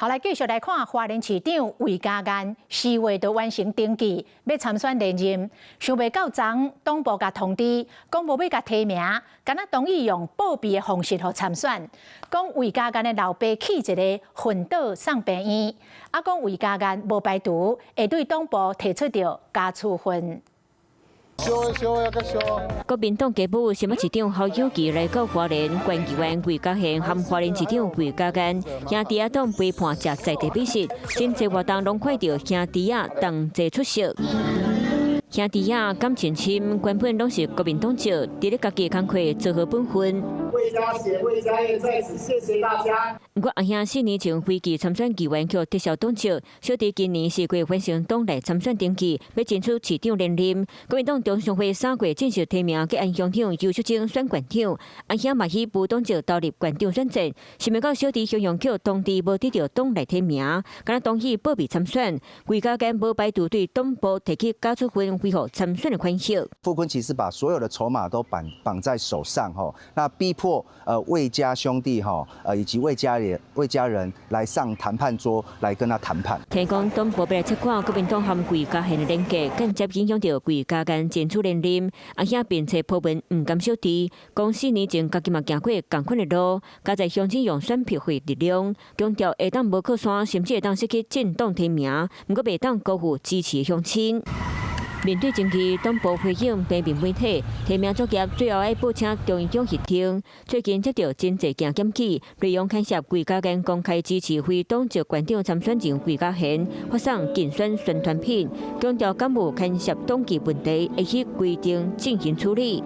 好，來繼續來看花蓮市長魏家賢，4月就完成登記，欲參選連任。想袂到昨黨部共通知，講無欲共提名，敢若同意用報備的方式予參選。講魏家賢的老爸起一个昏倒送病院，啊講魏家賢無排除會對黨部提出著加處分。國民黨基本新北市長侯友宜來到花蓮，縣議員魏家賢和花蓮市長魏家賢兄弟仔黨陪伴食在地美食，真濟活動攏看著兄弟仔同齊出席。兄弟仔感情深，原本攏是國民黨籍，佇咧家己的工課做好本分。魏家賢、魏家燕在此謝謝大家。毋過阿兄4年前飛機參選議員予撤銷黨籍，小弟今年4月完成黨內參選登記，欲爭取市長連任。國民黨中常會3月正式提名吉安鄉長游淑貞選縣長，阿兄嘛以無黨籍投入縣長選戰，想袂到小弟雄雄予通知無得著黨內提名，敢若同意報備參選。魏家賢無排除對黨部提起假處分恢復參選的權益。傅崐萁是把所有的籌碼都綁綁在手上，吼，那逼迫魏家兄弟，吼，以及魏家人來上談判桌來跟他談判。聽講黨部欲來切看國民黨和魏家賢的連結，間接影響著魏家賢爭取連任。阿兄並且鋪文毋甘小弟，講4年前家己嘛行過仝款的路，加在鄉親用選票會力量，強調會當無靠山，甚至會當失去政黨提名，毋過袂當辜負支持鄉親。面對爭議，黨部回應平面媒體提名作業最後愛報請中央協調。最近接著真濟件檢舉，內容牽涉魏家賢公開支持非黨籍縣長參選人魏家賢，發送競選宣傳品，強調敢有牽涉黨紀問題，會依規定進行處理。